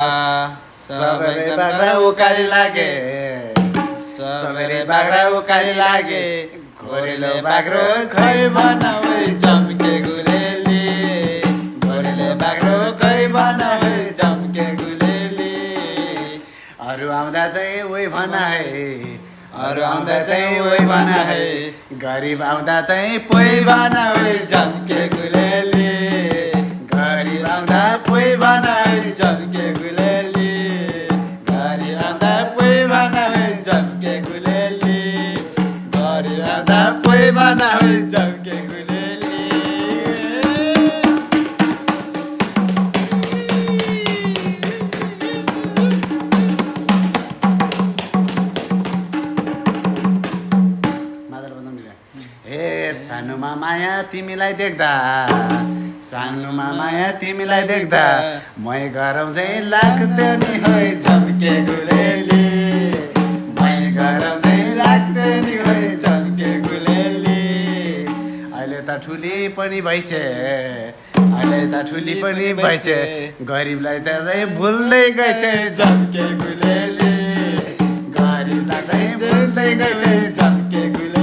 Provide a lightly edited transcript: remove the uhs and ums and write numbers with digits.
सबरे बाख्रा उकाली लागे सबरे बाख्रा उकाली लागे घोरीले बाख्रो खै बनाऊ चम्के गुलेली घोरीले बाख्रो खै बनाऊ चम्के गुलेली अरू आउँदा चाहिँ उही भना है अरू आउँदा चाहिँ उही भना है गरिब आउँदा चाहिँ पोइ बनाऊ चम्के गुलेली गरिब आउँदा पोइ बनाऊ चम्के गुलेली गरिब आउँदा पोइ बनाऊ चम्के गुलेली गरिब आउँदा पोइ बनाऊ चम्के गुलेली ए सानोमा माया तिमीलाई देख्दा सानोमा माया तिमीलाई देख्दा मै गरौँ चाहिँ लाग्थ्यो नि है झम्के गुलेली मै गरौँ चाहिँ लाग्थ्यो नि है झम्के गुलेली अहिले त ठुली पनि भइछे अहिले त ठुली पनि भइछे गरिबलाई त चाहिँ भुल्दै गएछे झम्के गुलेली गरिबलाई चाहिँ भुल्दै गएछे झम्के गुलेली